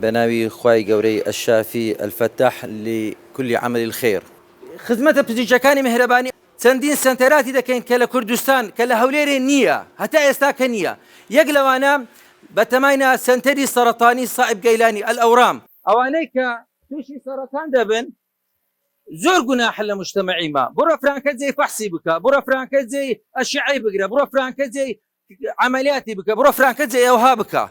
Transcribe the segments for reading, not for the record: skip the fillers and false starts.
بەناوی خوای گەورەی الشافی الفتاح لکل عمل الخیر. خزمەتە پزیشکەکانی میهرەبانی چەندین سەنتەراتی دەکەین کە لە کوردستان کە لە هەولێرێ نییە هەتا ئێستا کە نییە یەک لەوانە بەتەماینا سەنتەری سەڕەتانی سائیب گەیلانی الاورام. ئەوانەی کە توشی سەڕەتان دەبن زۆر گوناحە لە مجتەمەعی ما بڕۆ فرانکە جێی فەحسی بکە بڕۆ فرانکە جێی ئەشعەی بگرە بڕۆ فرانکە جێی عەمەلیاتی بکە بڕۆ فرانکە جێی ئەوها بکە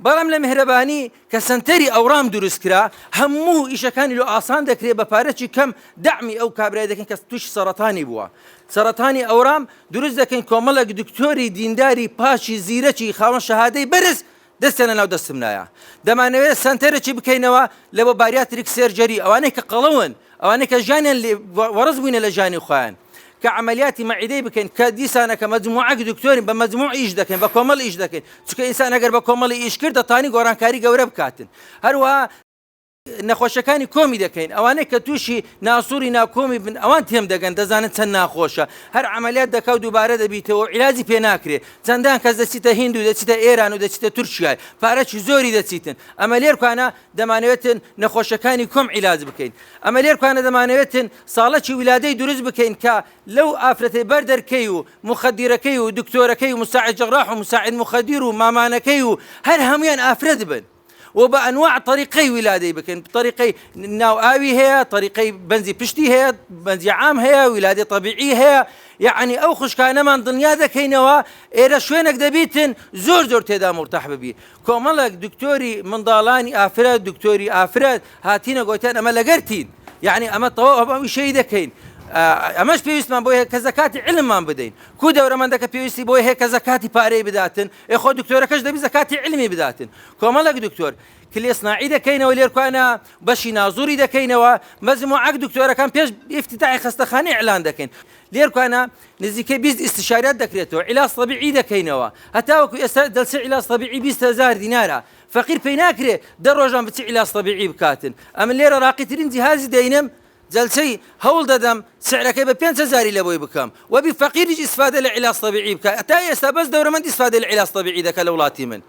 بەڵام لە میهرەبانی کە سەنتەری ئەورام دروست کرا هەموو ئیشەکانی لۆ ئاسان دەکرێ بە پارەکی کەم دەعمی ئەو کابرای دەکەن کە تووشی سەڕەتانی بووە سەڕەتانی ئەورام دروست دەکەین کۆمەڵێک دکتۆری دینداری پاکی زیرەکی خاوەن شەهادەی بەرز دەستیان لەناو دەستم نایە دەمانەوێت سەنتەرێکی بکەینەوە لە بۆ bariatric surgery ئەوانەی کە قەڵەون ئەوانەی کە ژیانیان وەڕز بووینە لە ژیانی خۆیان کە عملیاتی مەعیدەی بکەین کە دیسانەکە مەجموعەک دکتۆرین بە مەجموع ئیش دەکەین بە کۆمەڵ ئیش دەکەین چونکە ئینسان ئەگەر بە کۆمەڵی ئیش کرد دەتانی گۆڕانکاری گەورە بکاتن هەروەها نەخۆشەکانی کۆمی دەکەین ئەوانەی کە تووشی ناسووری ناکۆمی بن ئەوان تێم دەگەن دەزانن چەند ناخۆشە هەر عملیات دەکا و دووبارە دەبیتەوە و عیلاجی پێ ناکرێ چەندان کەس دەچیتە هیند و دەچیتە ئێران و دەچیتە تورکیای پارەکی زۆری دەچیتن ئەمە لێرکانە دەمانەوێتن نەخۆشەکانی کۆم عیلاج بکەین ئەمە لێرکانە دەمانەوێتن ساڵەکی ولادەی دروست بکەین کە لەو ئافرەتەی بەر دەرکەی و مخدیرەکەی و دکتۆرەکەی و مساعد جەڕاح و مساعد مخدیر و مامانەکەی و هەر هەمویان ئافرەت بن و بە ئەنواع تەریقەی ویلادەی بکەین تەریقەی ناو ئاوی هەیە تەریقەی بەنجی پشتی هەیە بەنجی عام هەیە ویلادەی تەبیعی هەیە یعنی ئەو خوشکانەمان دڵنیا دەکەینەوە ئێرە شوێنێک دەبیتن زۆر زۆر تێدا مورتاح ببی کۆمەڵێک دکتۆری منداڵانی ئافرەت دکتۆری ئافرەت هاتینە گۆتیان ئەمە لەگەرتین یعنی ئەمە تەواو ئەم ئیشەی دەکەین ئەمەش پێویستمان بۆی هەیە کە زەکاتی علممان بدەین کو دەورەمەندەکە پێویستی بۆی هەیە کە زەکاتی پارەی بداتن ئێ خۆ دکتۆرەکەش دەبی زەکاتی علمی بداتن کۆمەڵێک دکتۆر کلێسناعی دەکەینەوە لێرکوانە بەشی نازوری دەکەینەوە مەزموعەک دکتۆرەکان پێش ئیفتتاحی خەستەخانە ئیعلان دەکەین لێرکوانە نزیکەی 20 ئیستشاریات دەکرێتەوە عیلاج تەبیعی دەکەینەوە هەتاوەکو ئێستا جەلسەی عیلاج تەبیعی 20 هەزار دینارە فەقیر پێی ناکرێ دە ڕۆژان بچی عیلاج تەبیعی بکاتن ئەمن لێرە ڕاقیترین جیهازی دەینم جەلسەی هەوڵ دەدەم سعرەکەی بە پێنج هەزاری لەبۆی بکەم وەبی فەقیریش ئیسفادە لە عیلاج تەبیعی بکا تا ئێستا بەس دەورەمەند ئیسفادە لە عیلاج تەبیعی دەکا لە وڵاتی من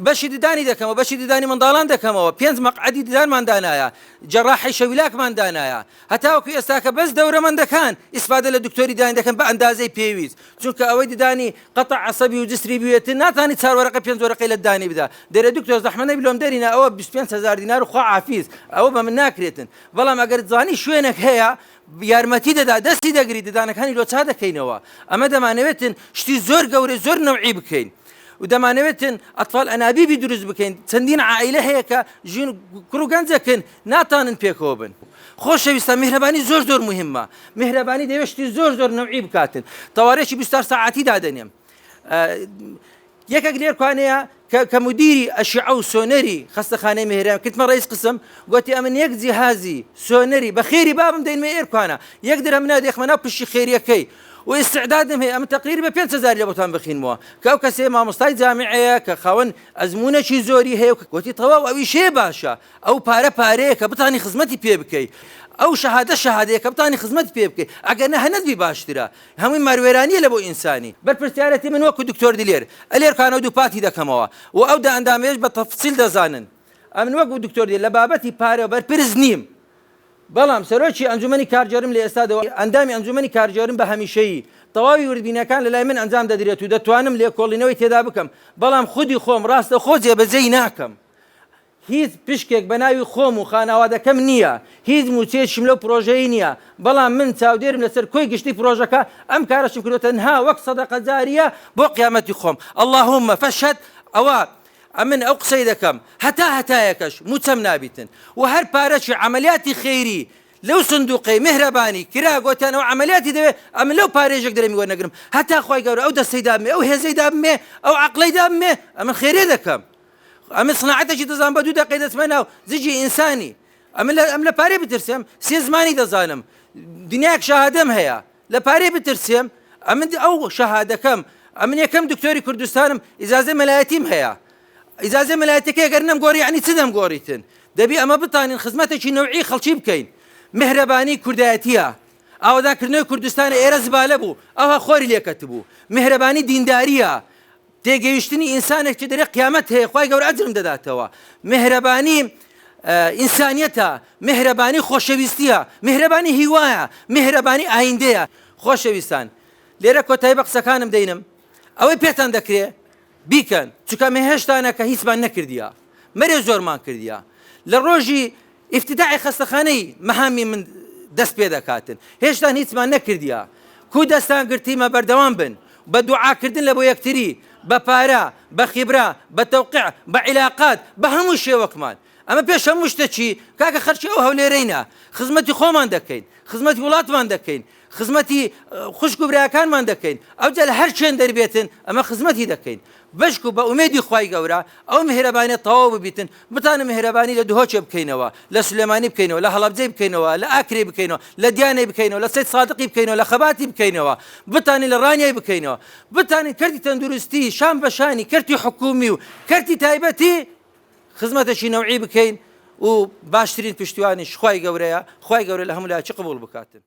بەشی ددانی دەکەمەوە بەشی ددانی منداڵان دەکەمەوە پێنج مەقعەدی ددانمان دانایە جەڕاحی شەویلاکمان دانایە هەتاوەکو ئێستاکە بەس دەورەمەندەکان ئیسفادە لە دکتۆری ددانی دەکەن بە ئەندازەی پێویست چونکە ئەوەی ددانی قەتع عەسەبی و جسری بوێتن ناتانی چار وەرەقە پێنج وەرەقەی لە ددانی بدا دەرێ دکتۆر زەحمە نەبی لۆم دەرینە ئەوە 25 هەزار دینار و خوا عافیز ئەوە بە من ناکرێتن بەڵام ئەگەر زانی شوێنێک هەیە یارمەتی دەدا دەستی دەگری ددانەکانی لۆ چا دەکەینەوە ئەمە دەمانەوێتن شتی زۆر گەورەی زۆر نەوعی بکەین و دەمانەوێتن ئەطفال ئەنابیبی دروست بکەین چەندین عائیلە هەیە کە ژین کوڕ و گەنجەکن ناتانن پێکەوە بن. خۆشەویستان میهرەبانی زۆر زۆر موهیمە میهرەبانی دەوێت شتی زۆر زۆر نەوعی بکاتن تەوارێکی 24 سەعاتی دادەنێم یەکێک لێرکوانەیە کە کە مدیری ئەشعە و سۆنەری خەستەخانەی مهران کردمە ڕئیس قسم گوتی ئەمن یەک جیهازی سۆنەری بە خێری بابم دەینمە ئێرکوانە یەک درهەم نادێخمە ناو پشتی خێریەکەی و ئیستعدادم هەیە ئەمن تەقریری بە 5000 لە بۆتان بخینمەوە کە ئەو کەسەیە مامۆستای جامیعەیە کە خاوەن ئەزموونەکی زۆری هەیە و گوتی تەواو ئەویشەیە باشە ئەو پارە پارەیە کە بتانی خزمەتی پێ بکەی ئەو شەهادە شەهادەیە کە بتانی خزمەتی پێ بکەی ئەگەر نە هەنەت بی باشترە هەمووی ماروێرانیە لە بۆ ئینسانی بەرپرسیارەتی من وەکو دکتۆر دلێر ئەلێرکانەوە دووپاتی دەکەمەوە و ئەو دە ئەندامەیەش بە تەفسیل دەزانن ئەمن وەکو دکتۆر دلێر لە بابەتی پارە بەرپرس نیم بەڵام سەرۆکی ئەنجومەنی کارگێرم لە ئێستادا و ئەندامی ئەنجومەنی کارگێرم بە هەمیشەیی تەواوی وردبینەکان لەلای من ئەنجام دەدرێت و دەتوانم لێکۆڵینەوەی تێدا بکەم بەڵام خودی خۆم ڕاستەوخۆ جێبەجێی ناکەم هیچ پشکێک بە ناوی خۆم و خانەوادەکەم نییە، هیچ مووچەیەکیشم لەو پرۆژەی نییە، بەڵام من چاودێرم لەسەر کۆی گشتی پرۆژەکە، ئەم کارەشم کردووە تەنها وەک سەدەقە جاریە بۆ قیامەتی خۆم، اللهم فاشهد، ئەوە ئەمن ئەو قسەی دەکەم هەتا هەتایەکەش مووچەم نابیتن و هەر پارەکی عەمەلیاتی خێری لەو سندوقەی میهرەبانی کرا گۆتیان ئەو عەمەلیاتی دەوێ ئەمن لەو پارەیەژێک درەمی وەرنەگرم هەتا خوای گەورە ئەو دەستەی دابمێ ئەو هێزەی دابمێ ئەو عەقڵەی دابمێ ئەمن خێرێ دەکەم. ئەمن سناعەتێکی دەزانم بە دوو دەقەی دەچمە ناو زگی ئینسانی ئەمن لە ئەم لە پارەی بترسێم سێ زمانی دەزانم دنیایەک شەهادەم هەیە لە پارەی بترسێم ئەمن ئەو شەهادەکەم ئەمن یەکەم دکتۆری کوردستانم ئیجازەی مەلایەتیم هەیە ئیجازەی مەلایەتەکەی گەر نەمگۆڕی یعنی چ دەمگۆڕیتن دەبی ئەمە بتانین خزمەتێکی نەوعی خەڵکی بکەین میهرەبانی کوردایەتیە ئاوەدانکردنەوەی کوردستانە ئێرە زبالە بوو ئەوها خۆری لێکەتبوو میهرەبانی دینداریە. تێگەیشتنی ئینسانێک چ دەرێ قیامەت هەیە خوای گەورە ئەجرم دەداتەوە. میهرەبانی ئینسانیەتە، میهرەبانی خۆشەویستیە، میهرەبانی هیوایە، میهرەبانی ئایندەیە. خۆشەویستان لێرە کۆتایی بە قسەکانم دەینم، ئەوەی پێتان دەکرێ بیکەن، چونکە ئەمە هێشتانە کە هیچمان نەکردیە، مەرێ زۆرمان کردیە. لە ڕۆژی ئیفتتاحی خەستەخانەی مەهامی من دەست پێ دەکاتن هێشتان هیچمان نەکردیە کو دەستان گرتیمە بەردەوام بن بە دوعا کردن لە بۆ یەکتری بە پارە بە خیبرە بە تەوقیع بە عیلاقات بە هەموو شێوەکمان ئەمە پێش هەموو شتە چی کاکە خەرکی ئەو هەولێرەینە خزمەتی خۆمان دەکەین خزمەتی وڵاتمان دەکەین خزمەتی خوشک و براکانمان دەکەین ئەوجا لە هەر شوێن دەربێتن ئەمە خزمەتی دەکەین بەشک و بە ئومێدی خوای گەورە ئەو میهرەبانیە تەواو ببیتن بتانە میهرەبانی لە دهۆکێ بکەینەوە لە سلێمانی بکەینەوە لە هەڵەبجەی بکەینەوە لە ئاکرێ بکەینەوە لە دیانەی بکەینەوە لە سەید سادقی بکەینەوە لە خەباتی بکەینەوە بتانین لە ڕانیای بکەینەوە بتانین کەرتی تەندروستی شان بە شانی کەرتی حکومی و کەرتی تایبەتی خزمەتێکی نەوعی بکەین و باشترین پشتیوانیش خوای گەورەیە خوای گەورە لە هەموو لایەکی قبوڵ بکاتن.